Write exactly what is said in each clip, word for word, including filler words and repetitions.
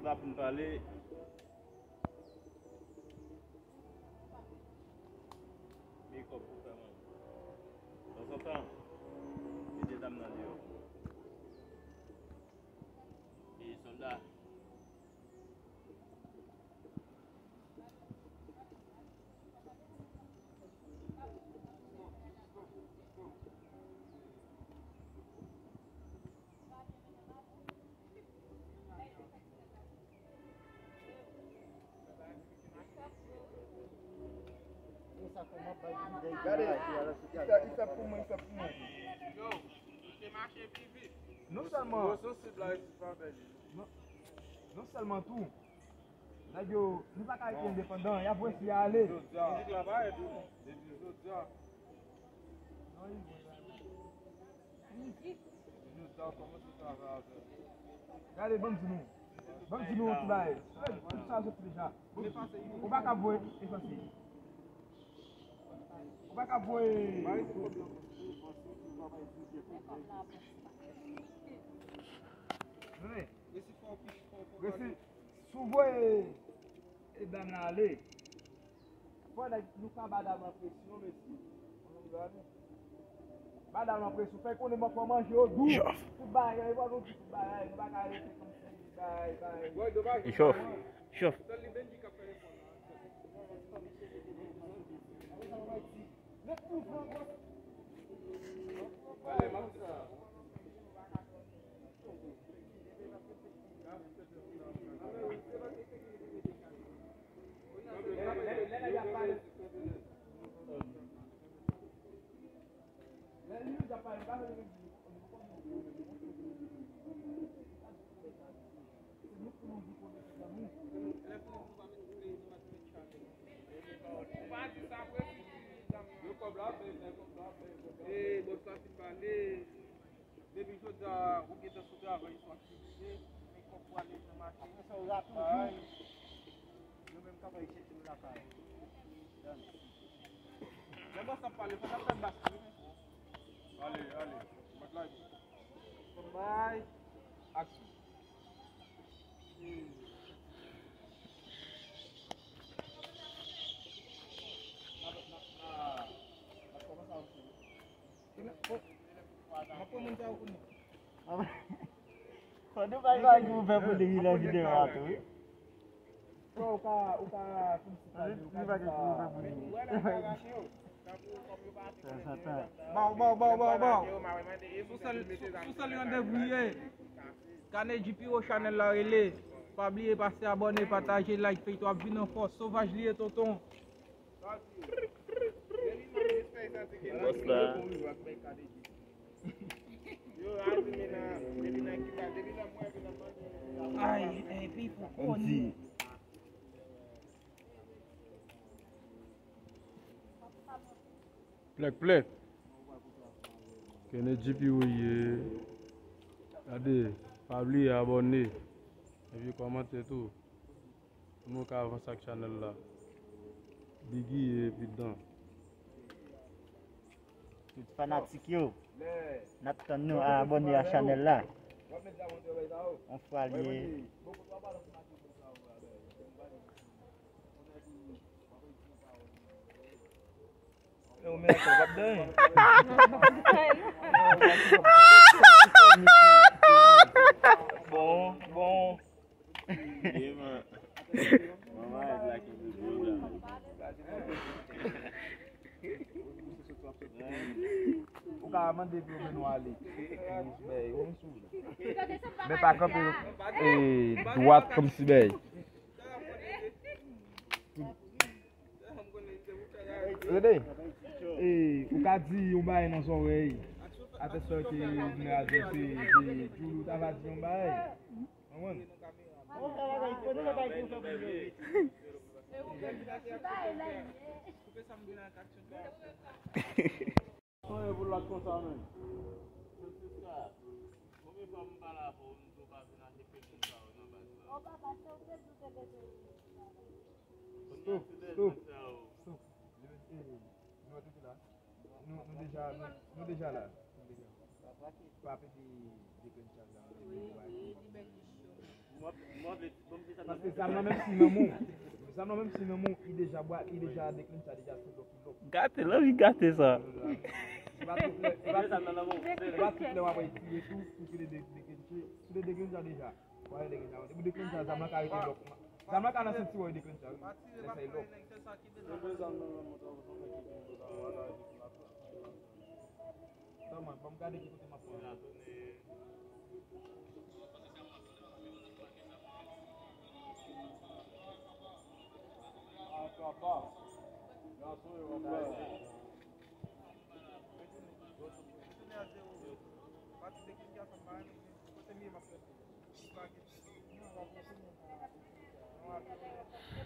La pou n pale. Mekòp pou fè mwen. Tanzantan, mesye dam nan deyò. E sòlda. Gade, li fè, li fè pou mwen, li fè pou mwen. Yo, se mache pi vit. Non sèlman, non, non sèlman tou, nèg yo, nou pa ka rete endepandan, y ap resi ale. Mizik la pa ede nou. Depi jodi a. Gade, ban m di nou. Ban m di nou yon ti bagay. Tout sa soti deja. Ou pa ka voye efase. Ou pa ka voye. Resi, si w voye e dam nan ale, fò nèg nou ka ba dam nan presyon, mesye. Ba dam nan presyon, fè konnen mwen fò manje yo dou. Tout bagay, e pa nou di tout bagay, nou pa ka rete kòmsi bagay, bagay. Li chòf, li chòf. Depi jodi a, ou gentan sou travay, sou aktivite, men kòb pou ale nan mache. Bay. Yo menm k ap al chèche m lakay. Lè bòs ap pale, fò n ap fè bas wi, mesye. Ale, ale. Mèt lage. Bay. Aksyon. N ap, n ap, n ap, n ap kòmanse avèk se. Fò nou bay bagay ki ouvè pou li nan videyo a tou, wi. Fò ou ka, ou ka fè ti pale, ou ka di sa. Bon, bon, bon, bon, bon. Sou sèl, sou, sou sèl yon devriye. Kanedji pi wo chanèl la rele. Pa bliye pase abòne, pataje, like, feyton ap vin an fòs. Sovaj li ye, tonton. Bòs la. Ay, epi pou koni. Plèk, plèk. Kenedji pi wo ye. Gade, pa bliye abòne. Epi kòmante tou. Pou nou ka avanse ak chanèl la. Biggie epi Dan. Tout fanatik yo, n ap tann nou a abòne a chanèl la. Yon fwa li ye. Yo, men sa w ap dan. Bon, bon. Ou ka mande pou yo mennen w ale. Men pa kanpe, e, dwat kòmsi bèy. Tande, e, ou ka di yon bagay nan zòrèy atè sa ke vin radote de Djouli, ou ta va di yon bagay. Konprann? Sonje pou lòt konsa menm. Francisca, konbyen fwa m pale avè w, m di w pa vin achte pèsonn sa yo nan baz la? Stop, stop, stop. Nou, nou deja, nou, nou deja la. Nou deja. Frape de, de grenn chaj la. Paske zam nan menm si nan men w, zam nan menm si nan men w, li deja bwa, li deja deklenche, deja se lòk, lòk. Gate, l anvi gate sa. E pa tout lè, e pa tout, e pa tout lè w ap tire tou, pou tire de, deklenche, tire deklenche deja. W ap deklenche, depi w deklenche, zam nan ka rete lòk. Zam nan ka nan senti w, deklenche, wi. Lè sa e lòk. Sèlman, ban m gade ki kote m ap pran.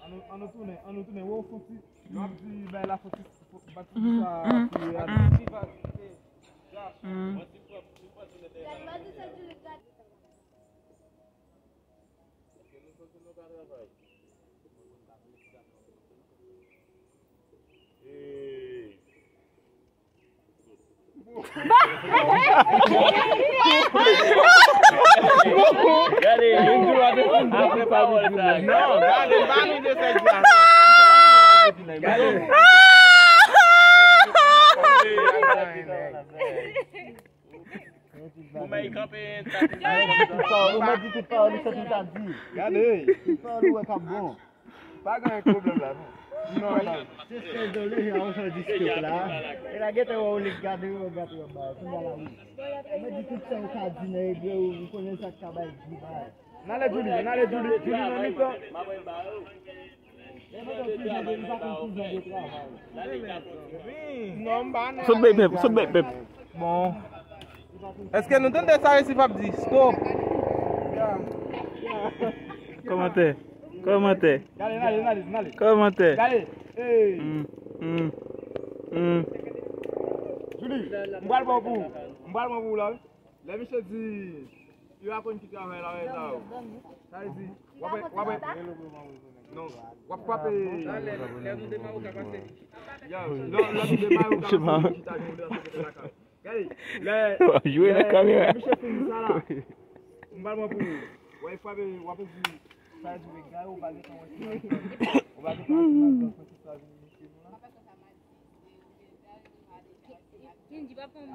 An nou, an nou tounen, an nou tounen. Wè, w fon ti, w ap di bay la fon ti, fon, bat ti sa, pi ale. Gade, apre pawòl sa. Non, gade, pa nou de sèt la, non. Gade. Ou mèt di tout pawòl, ou mèt di tout pawòl, li sot li ta di. Gade. Tout pawòl ou wè k ap bon. Pa gen pwoblèm la, non. Non, non. Se sèl dole jan ou fè diskòk la. E la gentan wè ou li gade, ou gade, ou ba. Kounya la, wi. Ou mèt di tout sa ou ka di nan ebre, ou konnen sa k ka bay di bay. N ale Julie, n ale Julie, Julie nan mitan. Sot bay pèp, sot bay pèp. Bon. Èske nou tande sa resi p ap di? Stop. Kòmantè. Kòmantè. Gade, n ale, n ale, n ale. Kòmantè. Gade. Hey. Mm, mm, mm. Julie, m pral ba w pou ou. M pral ba w pou ou la, wi. Lè misye di, yo pa konn ki travay la, wè sa yo. Sa vle di, w ap, w ap, non, w ap frape. Lè, lè nou demare, w ka pase. Yo, lè, lè nou demare, w ka pase, chita, nou de la sou kote la ka. Gade, lè, w ap jwe nan kamera. Lè misye fin di sa la, m pral pran pou ou. W ap frape, w ap di, sa vle di, gade, ou pa gentan wè si w pa gentan wè si w pa vin mesye nou la.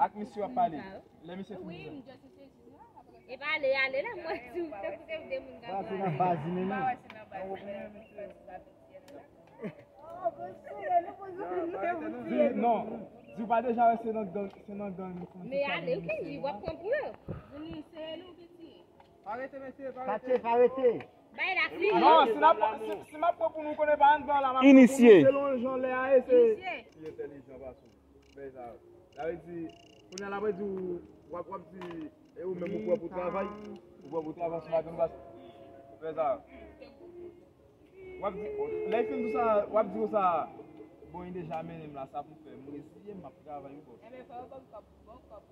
Ak misye w ap pale. Lè misye fini. E pa ale, ale la, mwen tou. Tankou se de moun k ap pale. Wè, se nan baz li menm. Di, non, di w pa deja wè se nan gang, se nan gang li konn. Men ale, w konn di, w ap pran pou yo. Vini, se nou piti. Pa rete, mesye, pa rete. Katye, pa rete. Bay la fini. Non, si n ap, si, si m ap pran pou nou, konnen pa anndan la, m ap pran pou nou, inisye. Selon jan lè a ye, se. Inisye. Pi entèlijan pase w. Bay sa yo. Sa vle di, kounye a l ap di w, w ap, w ap di, e ou menm ou pran pou travay, ou pran pou travay, se pa gen bas. Fè sa. W ap di, lè l fin di sa, w ap di konsa, bon, li deja mennen m la, sa pou m fè, m reziye m, m ap travay, wi, bòs. Enben, fè yo ban m kòb, ban m kòb.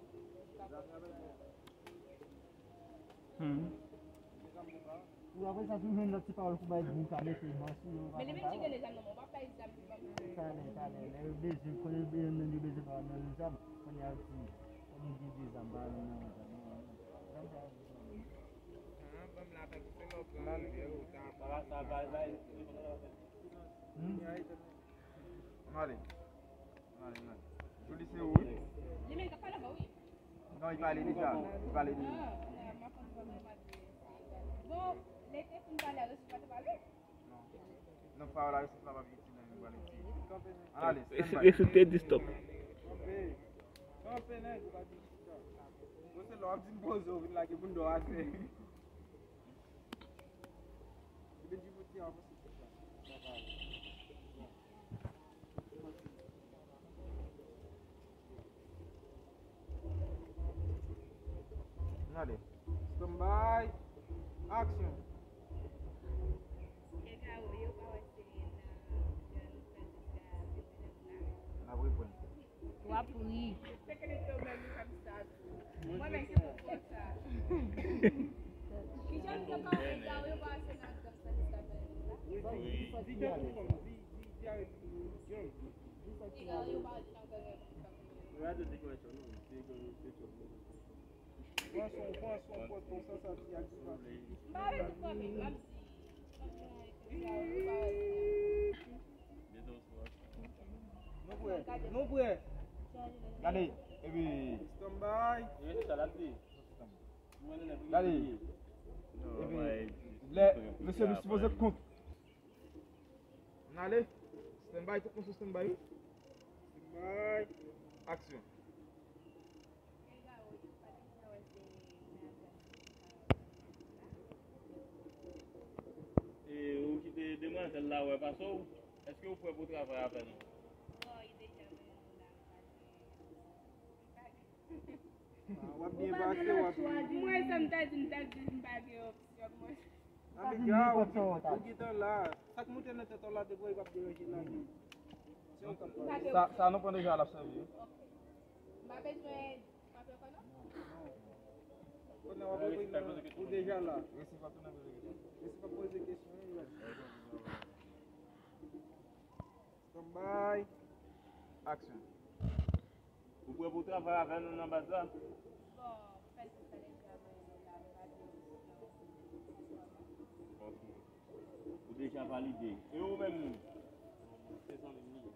Hmm. Pou apre sa, tou jwenn lòt ti pawòl pou bay gou ka mete mò sou yo. Men li menm ki gen zam nan men w, w ap bay zam pou fanmi. Talè, talè, lè yo bezwen, konnen yo menm yo bezwen pa nan yo zam, kounye a yo di, kòm yo gen de zam, pa nan zam, non, non. Zam sa yo bezwen. Ah, ban m la, tankou se lò pran, yo, sa, sa, sa, sa, sa. Hmm? Ann ale. Ann ale, ann ale. Joli se ou, wi. Li menm k ap pale avè w, wi. Non, li pale deja. Li pale deja. Ah, m ap konn pale. Bon, lè te fin pale a, Resi pa te pale? Non. Non, pa la, Resi la pa vin itil nan yon pale itil. Ann ale, stand by. Resi te di stop. Kanpe. Kanpe, nèg, ou pa di chita. Bon, se lè w ap di m poze, w vin lage moun dò atè. Li vin di moun ki avanse. N ale. Stand by. Action. N ap reprann. W ap ri. Mwen menm se pou konsa. Kijan m te ka wè sa yo pa se nan gòm sa jiska jodi la? Di tèt ou fòm, di, di, di avèk John. Yo pa di nan gòm yo. Yo pa di nan gòm yo. Pran son, pran son, pran son, sa, sa, ti ak ti. M pa wè tout fanmi m, m ap di. Nou prè, nou prè. Gade, epi. Stand by. Gade. Epi, lè, mesye, nou sipoze kont. N ale. Stand by, tout moun sou stand by, wi. Stand by. Aksyon. E ou kite demwazèl la wè pase w, èske ou prè pou travay avè nou? W ap byen pase, w ap byen. Mwen, sa m ta di, m ta di, m pa gen opsyon, mwen. Abigail, ou gen, ou gentan la. Sa k moute nan tèt ou la, depi w ap deranje la. Se yon kòb. Sa, sa nou pran deja, l ap sèvi. M pa bezwen papye ankò, non? Kounye a w ap reponn, ou deja la. Resi p ap tounen poze kesyon. Resi p ap poze kesyon, wi. Stand by. Aksyon. Ou prè pou travay avè nou nan baz la? Bon, fè tout sa deja, mwen la, m pa gen opsyon. Ok. Ou deja valide. E ou menm? Se zanmi m li ye.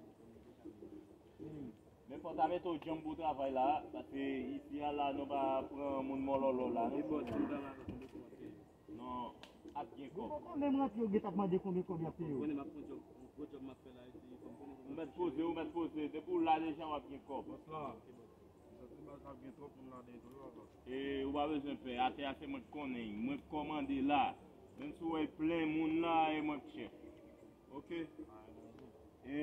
Hmm. Men fò w ta mete w djanm pou travay la, paske isi a la, nou pa pran moun mòlòlò la, non. Non, ap gen kòb. Ou menm rantre, yo gentan ap mande konbyen kòb y ap peye w. Ou konnen m ap pran djòb, yon gwo djòb m ap fè la, epi fò m konnen. Ou mèt poze, ou mèt poze. Depi w la deja, w ap gen kòb. Bòs la, m santi baz la ap gen twòp moun ladan l tou, papa. E ou pa bezwen pè, atè a se mwen k konnen, mwen k kòmande la. Menm si w wè plen moun la, e mwen k chèf. Ok? E,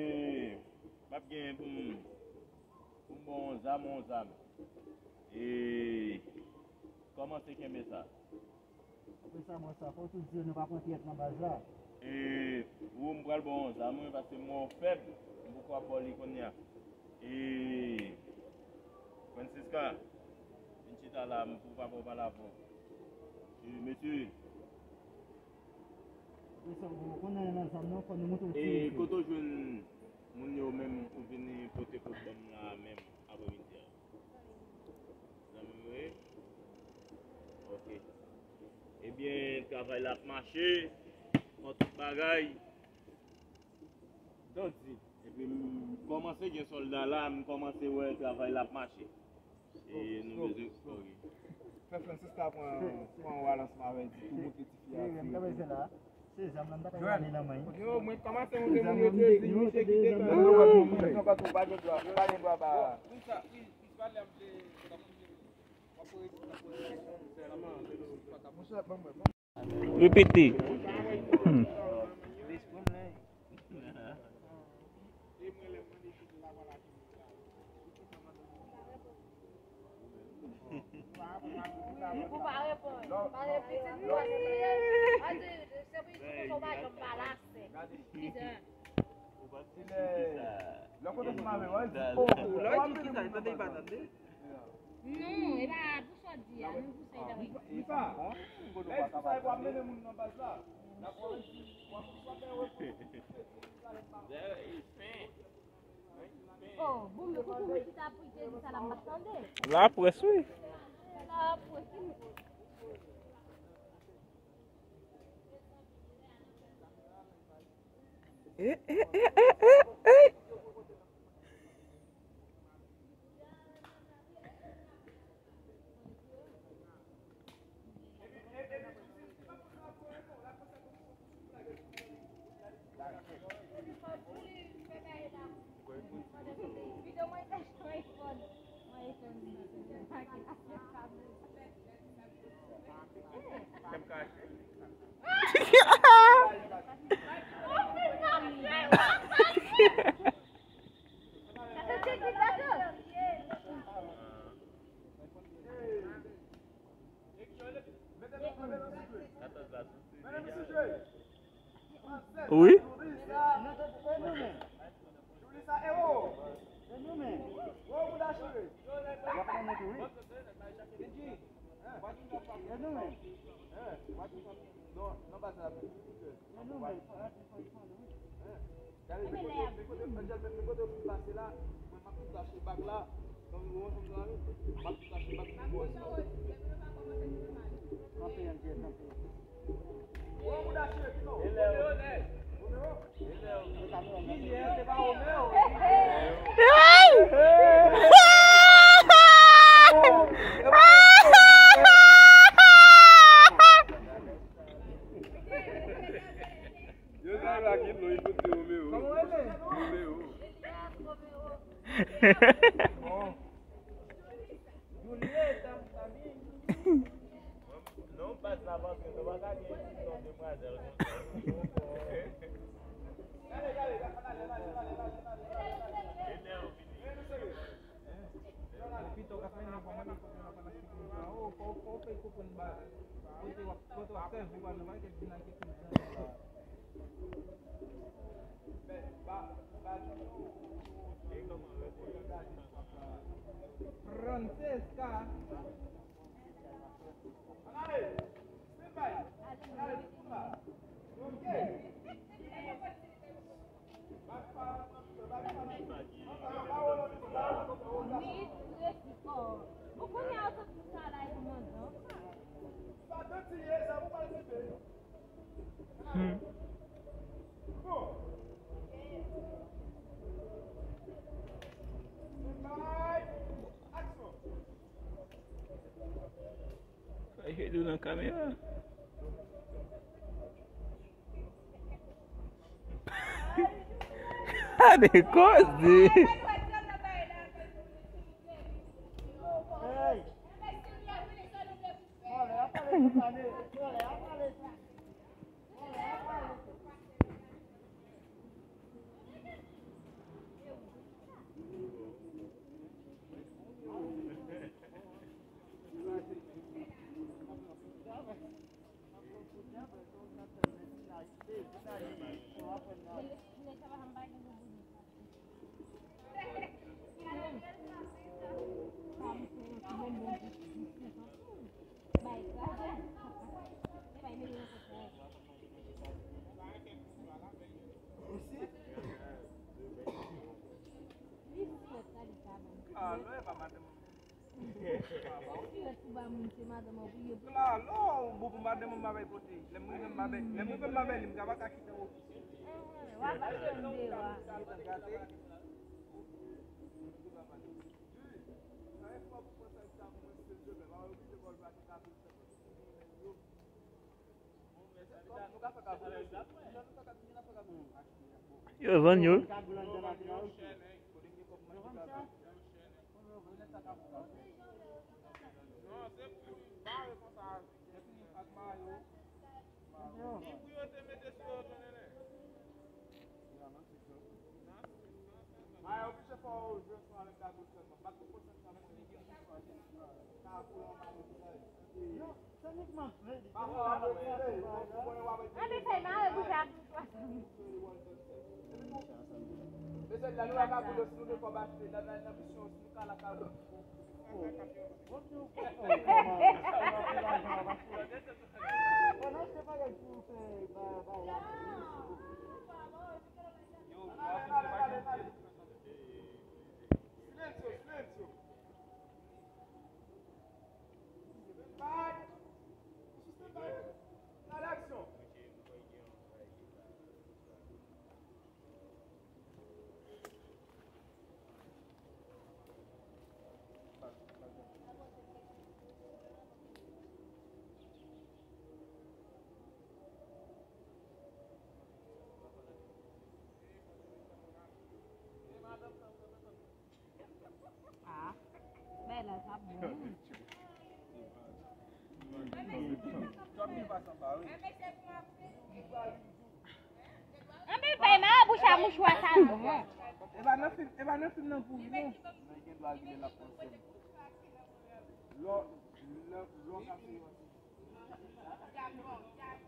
p ap gen pou m, pou m ba w yon zam, yon zam. E, kòmanse kenbe sa. Apre sa, mwen sa, fò w tou di yo nou pa pran pyès nan baz la. E, ou, m pral ba w yon zam, wi, paske m wè w fèb, m poko ap ba w li kounye a. E, Francisca, vin chita la, m pou papa w pale avè w. E, mesye. Apre sa, ou konnen nan zam nan, fò nou montre w tire. E, kote w jwenn moun yo menm ou vin pote kob ban m la menm aprèmidi a? Zanmi m yo ye? Ok. Ebyen, travay la ap mache. Fò tout bagay. Dandi. Epi m kòmanse gen sòlda la, m kòmanse wè travay la ap mache. E nou bezwen, ok. Fè Francisca pran, pran yon alansman avè l, pou montre tifi a. Yo, mwen kòmanse montre moun yo, Jezi, misye kite tan. Non, non, non, non, pa gen dwa, pa gen dwa ba. Repete. Hmm. Ou pa reponn. Pa repete, nou pa se, pa di, se pou yon jan pa lase. Kisa? Lè w kontre sou mave, wè, di, oh, lè w di kisa, tande, li pa tande. Non, e pa pou sa w di a, nou pou sa, e pa. Li pa. Lè w di sa, e pou ap mennen moun nan baz la. L ap wè, w ap, w ap, w ap, Oh, bon, men koukou, men ki ta pou te di sa la, m pa t tande. Laprès, wi. Laprès, wi. Eh, eh, eh, eh, eh, eh. Wi. Gade, men kote, men kote, men kote yo fin pase la, mwen m ap tou tache bag la. Yo, sa la ki non, li pote Romeo. Romeo. Non, baz la pa antre, nou pa ka gen non demwazèl konsa. Pito ka fè nan kòman li konprann pa la figi sa. O, fò, fò w fè l konprann ba. Kote w ap, kote w ap fè vou pa nou pa kèk di nan kèk di nan. Francesca. Hmm. Fè je dou nan kamera. Gade koze. Klalo, bon pou madanm mwen m avèk kote. Lè m rive m avèk, lè m rive m avèk li, m ka pa ka kite w. W ap mache m deyò a. Yo vann yo. Ann fè mare bouch ak. Ah, bèl la, sa bon. Anben, bay mare bouch a mouchwa sa non. E pa nan fim, e pa nan fim nan pou wi non. Lò, lò, lò ka fè yon.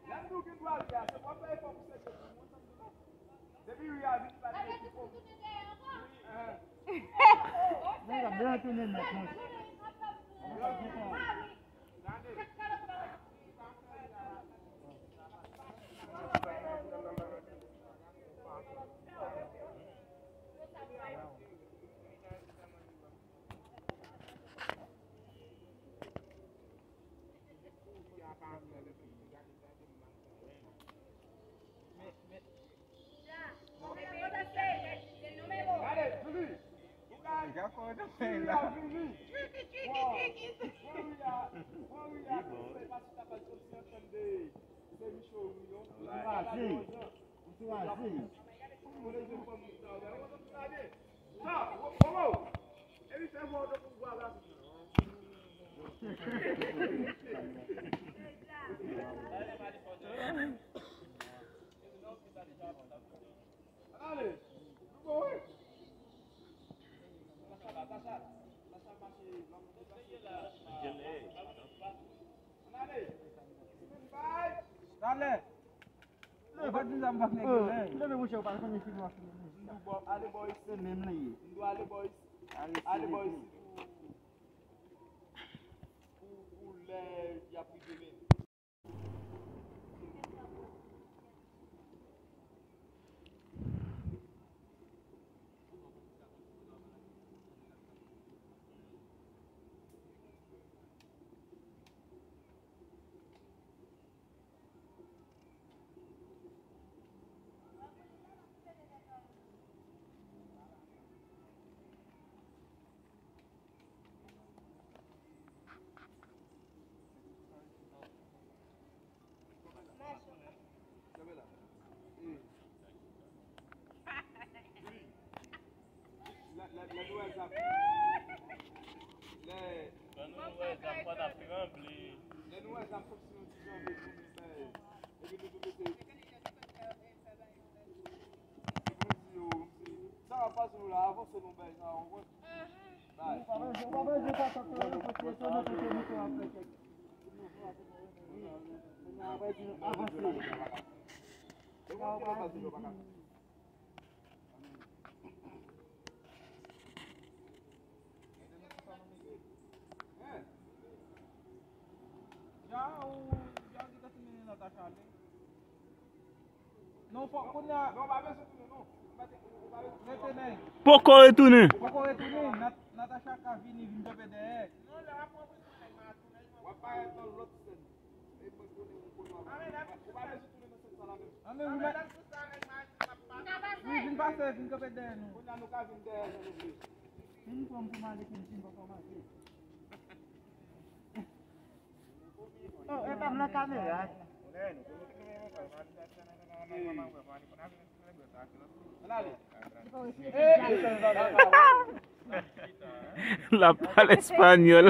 Lè m di w gen dwa ri a, se pou w fè efò pou sèvi moun, sa m di w la. Depi ri a vin, pa di ki fo. Nèg ap byen tounen nèt, monchè. Sa kòrèk ap fè la. Henry a vini. Wow. Henry a, Henry a, se pa si ta pa di, se yon tann de, de Micho, wi, non. Alright. Ou sou azi. Ou sou azi. Sa, wo, wo, wo. Epi fè vwa w tankou bwa la. Ale, nou bon, wi. Talè. Ou pa di sa m pa fè gen lè. Leve mouche, ou pa konnen si nou ap fini. M dwe ale bò isi. Se menm li ye. M dwe ale bò isi. Ale bò isi pou, pou, pou lè y ap rive menm. Lè, lè, lè nou wè zam, lè, lè nou wè zam kòmsi yon ti jan de tounen, men, epi nou tou mete. Sa va pase nou la, avanse nou bay sa, ou konprann? Bay. Avanse. Non, fòk kounye a. Poko retounen. Poko retounen. Nat-, Natacha ka vini, vin kanpe dèyè. Wi, vin pase, vin kanpe dèyè nou. Vin pran m pou m ale, pou m fin poko mache. Oh, e pa m nan kamera. L ap pale espanyòl.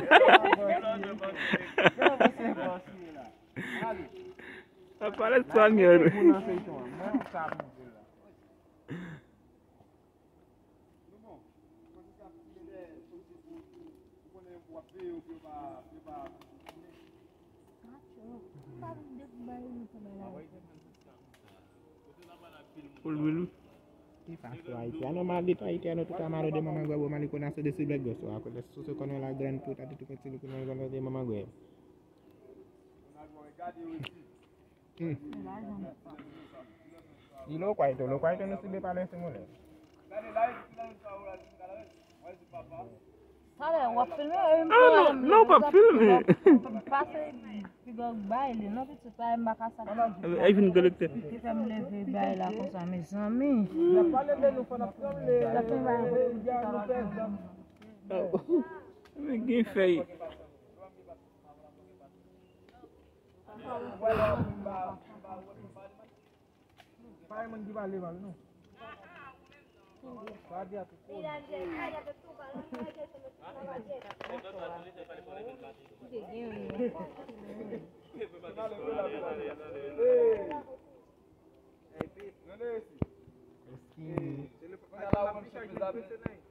L ap pale espanyòl. Pou lwil wi. Ki fason Ayiti a nòmal de tan Ayiti a nou tout a malo de manman gwè bo malikona se de si blèk gòs wa kote sou se konnen la grenn pou ta de tou konti li konnen konnen de manman gwè. Hmm. Ilo kwaito, lo kwaito nou sible pale se moulen. Talè, w ap filme? Ah, non, non, w p ap filme. Pase piga bay li, non, pitit, pa m pa ka sa. Ay, vin kolekte. Ki fè m leve bay la konsa, mezanmi. N ap pale de nou, fò n ap sanble. N ap fè bay. Men gen fèy. Pa gen moun ki pale mal, non. Sa di a tout. Eski